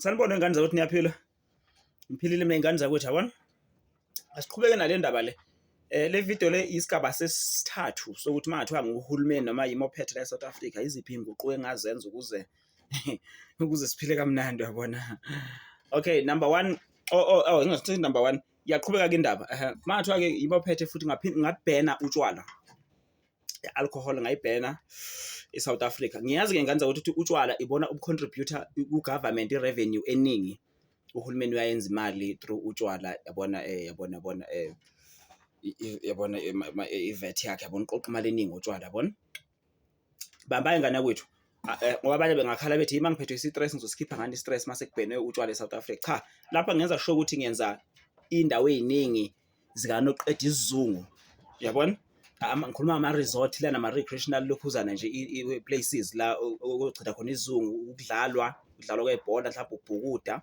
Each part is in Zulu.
Sanibona ngane zakwethu, niyaphila? Ngiphilile mina ngane zakwethu, yabona? Asiqhubeke nale ndaba le. Le video le isigaba sesithathu sokuthi uma ngathiwa nguhulumeni noma yimi ophethe la e-South Africa, yiziphi iy'nguquko engazenza ukuze siphile kamnandi, uyabona? Okay, number one, oh, ngingathi number one, iyaqhubeka-ke indaba. Uma ngathiwa-ke yimi ophethe futhi ngabhena utshwala, i-alcohol ngayibhena e-South Africa. Ngiyazi-ke ngane zakwethu ukuthi utshwala ibona obu-contribute-a ku-government i-revenue eningi. Uhulumeni uyayenza imali through utshwala, yabona, yabona, yabona, yabona i-VAT yakhe, yabona, uqoqa imali eningi ngotshwala, yabona. Bamba ngane yakwethu, ngoba abanye bengakhala bethi uma ngiphethwe isi-stress ngizosikhipha ngani i-stress mase kubhenwe utshwala e-South Africa. Cha, lapha ngenza sure ukuthi ngenza iy'ndawo ey'ningi zikanoqeda isizungu, uyabona? Ngikhuluma ngama-resort la nama-recreational lokhuzana nje places la okuchitha khona isizungu, ukudlalwa, ukudlalwa kwebhola, mhlawumbe ukubhukuda.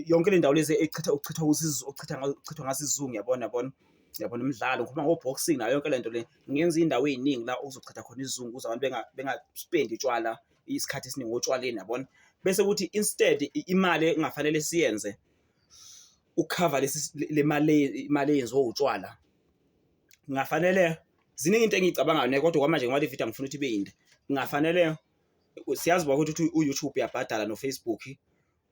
Yonke le ndawo lezi echitha ukuchithwa ukuchithwa ngaso isizungu, yabona, yabona, yabona imidlalo, ngikhuluma ngo-boxing nayo yonke le nto le. Ngenza iy'ndawo ey'ningi la okuzochitha khona isizungu ukuze abantu bengaspendi utshwala isikhathi esiningi otshwaleni, yabona. Bese kuthi instead imali engafanele siyenze ukukhava lesi le mali, imali eyenziwa utshwala, kungafanele ziningi into engiyicabangayo ne, kodwa kwamanje ngoba le video angifuni ukuthi ibe yinde. Kungafanele siyazi ukuthi u-YouTube uyabhadala no-Facebook,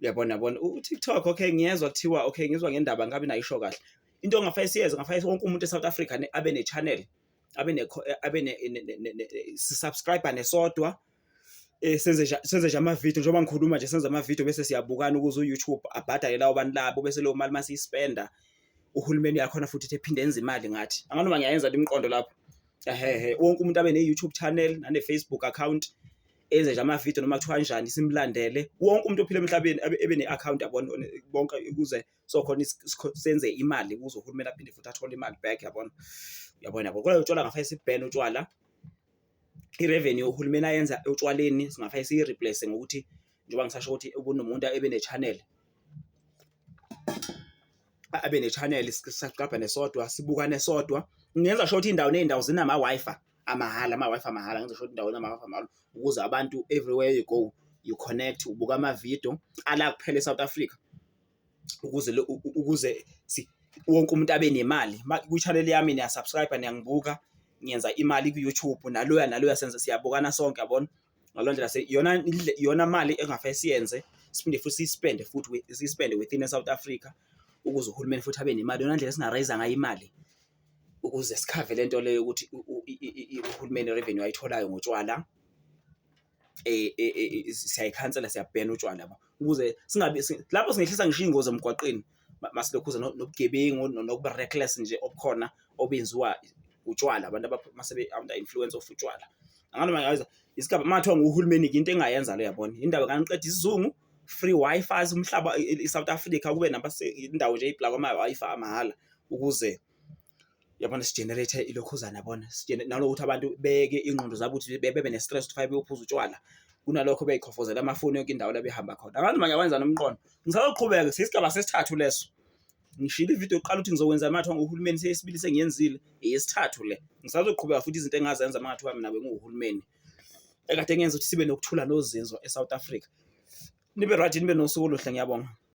uyabona, yabona, u-TikTok, okay, ngiyezwa kuthiwa, okay, ngizwa ngendaba ngabe nayisho kahle. Into ongafanele siyenze, ngafanele wonke umuntu e-South Africa abe ne-channel, abe ne abe ne si-subscribe nesodwa, senze nje amavidiyo njengoba ngikhuluma nje, senze amavidiyo bese siyabukana ukuze u-YouTube abhadale labo bantu labo, bese leyo mali masiyispenda uhulumeni uyakhona futhi ukuthi ephinde enze imali ngathi. Anganoma ngiyayenza imiqondo lapho. Ehhehe, wonke umuntu abe ne-YouTube channel nane-Facebook account, enze nje amavidiyo noma kuthiwa kanjani simlandele. Wonke umuntu ophila emhlabeni ebe ne-akhawunti, yabona, bonke, ukuze sokhona senze imali, ukuze uhulumeni aphinde futhi athole imali back, yabona, uyabona, yabo. Kodwa utshwala ngafake sibhene utshwala, i-revenue uhulumeni ayenza otshwaleni singafake siyi-replace ngokuthi njengoba ngisasho ukuthi kunomuntu ebe ne-channel, abe ne-channel, saqabhane sodwa, sibukane sodwa. Ngingenza sure ukuthi iy'ndawo ney'ndawo zinama-Wi-Fi amahhala, ama-Wi-Fi amahhala. Ngenze sure ukuthi indawo inama-Wi-Fi amahhala ukuze abantu everywhere you go you connect, ubuka amavidiyo ala kuphela e-South Africa, ukuze wonke umuntu abe nemali. Kwi-channel yami niya-subscribe, niyangibuka, ngiyenza imali ku-YouTube, naloya naloya senze siyabukana sonke, yabona. Ngaleyo ndlela iyona iyona mali engafake siyenze, siphinde futhi siyispende, futhi siyispende within e-South Africa ukuze uhulumeni futhi abe nemali. Iyona ndlela esinga-raise-a ngayo imali ukuze sikhave le nto leyo ukuthi uhulumeni revenue ayitholayo ngotshwala siyayikhansela, siyabhena utshwala, yabo, ukuze singabi lapho singehlisa ngisho iy'ngozi emgwaqeni masilokhuza nobugebengu nokuba reckless nje obukhona obenziwa utshwala, abantu masebe under influence of utshwala. Anganoma ngayenza isigaba uma kuthiwa nguhulumeni-ke into engayenza le, yabona, indaba nganiqeda isizungu, free Wi-Fi umhlaba i-South Africa, kube indawo nje ey'plakwa ama-Wi-Fi amahhala ukuze, yabona, si-generate ilokhuzana, yabona, nanokuthi abantu beyeke iy'ngqondo zabo ukuthi bebe ne-stress ukuthi fanele beyophuza utshwala, kunalokho bey'chofozela amafoni yonke indawo la behamba khona. Angazi noma ngiyawenza nomqondo. Ngisazoqhubeka, siyisigaba sesithathu leso. Ngishilo ividiyo yokuqala ukuthi ngizokwenza uma kuthiwa nguhulumeni, seyesibili sengiyenzile, eyesithathu le. Ngisazoqhubeka futhi izinto engingazenza uma ngathiwa mina bengiwuhulumeni ekade ngenza ukuthi sibe nokuthula nozinzo e-South Africa. Nibe right, nibe nosuku oluhle, ngiyabonga.